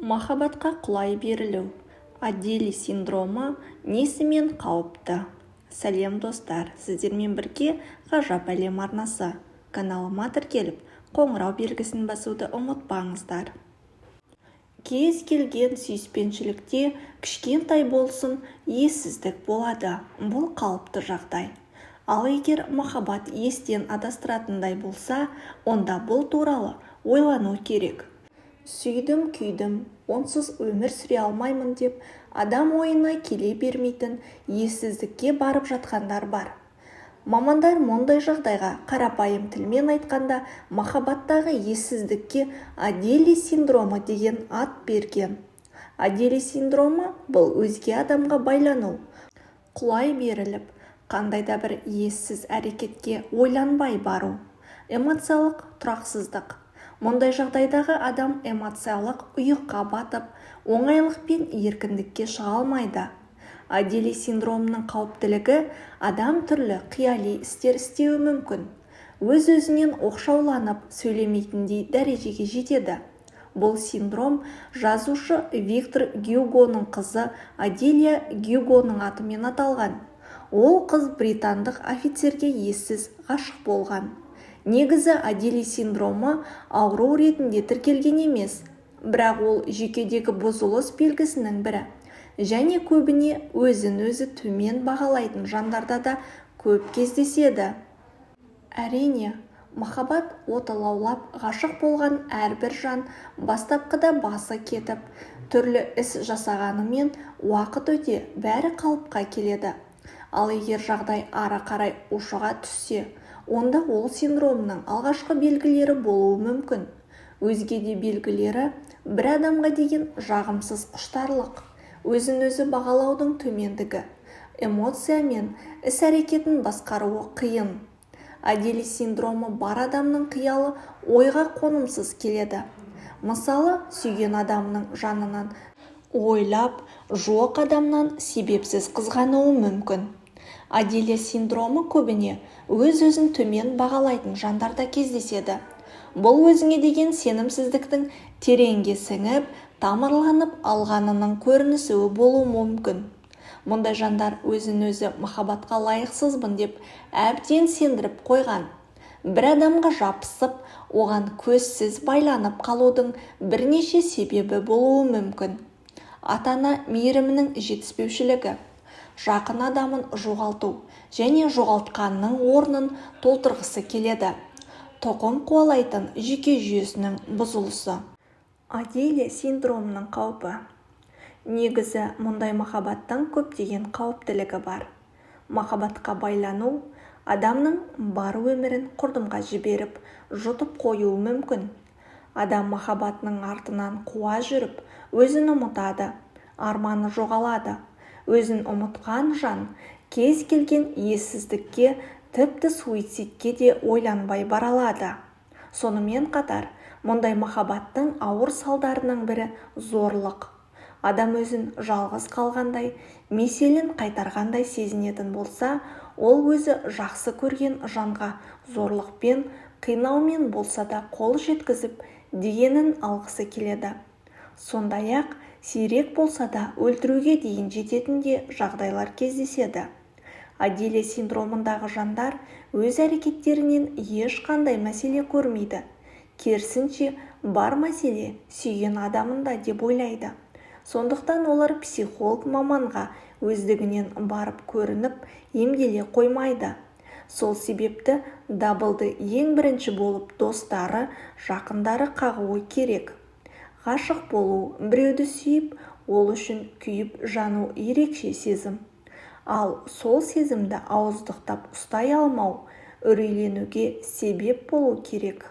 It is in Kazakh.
Махаббатқа құлай берілу: Адели синдромы несімен қауіпті? Сәлем, достар! Сіздермен бірге Ғажап әлем арнасы. Каналыма тіркеліп, қоңырау белгісін басуды ұмытпаңыздар. Кез келген сүйіспеншілікте кішкентай болсын ессіздік болады. Бұл қалыпты жағдай. Ал егер махаббат естен адастыратындай болса, онда бұл туралы ойлану керек. Сүйдім, күйдім, онсыз өмір сүре алмаймын деп адам ойына келе бермейтін ессіздікке барып жатқандар бар. Мамандар мұндай жағдайға, қарапайым тілмен айтқанда, махаббаттағы ессіздікке Адели синдромы деген ат берген. Адели синдромы – бұл өзге адамға байлану, құлай беріліп, қандай да бір ессіз әрекетке ойланбай бару, эмоциялық тұрақсыздық. Мұндай жағдайдағы адам эмоциялық ұйыққа батып, оңайлықпен еркіндікке шыға алмайды. Адели синдромының қауіптілігі: адам түрлі қияли істер істеуі мүмкін, өз-өзінен оқшауланып, сөйлемейтіндей дәрежеге жетеді. Бұл синдром жазушы Виктор Гюгоның қызы Аделия Гюгоның атымен аталған. Ол қыз британдық офицерге ессіз ғашық болған. Негізі Адели синдромы ауру ретінде тіркелген емес, бірақ ол жүйкедегі бұзылыс белгісінің бірі және көбіне өзін-өзі төмен бағалайтын жандарда да көп кездеседі. Әрине, махаббат оты лаулап ғашық болған әрбір жан бастапқыда басы кетіп, түрлі іс жасағанымен, уақыт өте бәрі қалыпқа келеді. Ал егер жағдай ары қарай ушыға түссе, онда ол синдромның алғашқы белгілері болуы мүмкін. Өзге де белгілері: бір адамға деген жағымсыз құштарлық, өзін-өзі бағалаудың төмендігі, эмоция мен іс-әрекетін басқаруы қиын. Адели синдромы бар адамның қиялы ойға қонымсыз келеді. Мысалы, сүйген адамының жанынан ойлап, жоқ адамнан себепсіз қызғануы мүмкін. Аделия синдромы көбіне өз-өзін төмен бағалайтын жандарда кездеседі. Бұл өзіңе деген сенімсіздіктің тереңге сіңіп, тамырланып алғанының көрінісі болуы мүмкін. Мұндай жандар өзін-өзі махаббатқа лайықсызбын деп әбден сендіріп қойған. Бір адамға жабысып, оған көзсіз байланып қалудың бірнеше себебі болуы мүмкін: ата-ана мейірімінің жетіспеушілігі, жақын адамын жоғалту және жоғалтқанның орнын толтырғысы келеді, тұқым қуалайтын жүйке жүйесінің бұзылысы. Аделия синдромының қаупі. Негізі мұндай махаббаттың көптеген қауіптілігі бар. Махаббатқа байлану адамның бар өмірін құрдымға жіберіп, жұтып қоюы мүмкін. Адам махаббатының артынан қуа жүріп, өзін ұмытады, арманы жоғалады. Өзін ұмытқан жан кез келген ессіздікке, тіпті суицидке де ойланбай бара алады. Сонымен қатар мұндай махаббаттың ауыр салдарының бірі – зорлық. Адам өзін жалғыз қалғандай, меселін қайтарғандай сезінетін болса, ол өзі жақсы көрген жанға зорлықпен, қинаумен болса да қол жеткізіп, дегенін алғысы келеді. Сондай-ақ сирек болса да өлтіруге дейін жететін де жағдайлар кездеседі. Аделия синдромындағы жандар өз әрекеттерінен ешқандай мәселе көрмейді. Керісінше, бар мәселе сүйген адамында деп ойлайды. Сондықтан олар психолог маманға өздігінен барып көрініп, емделе қоймайды. Сол себепті дабылды ең бірінші болып достары, жақындары қағуы керек. Ғашық болу, біреуді сүйіп, ол үшін күйіп жану ерекше сезім. Ал сол сезімді ауыздықтап ұстай алмау үрейленуге себеп болу керек.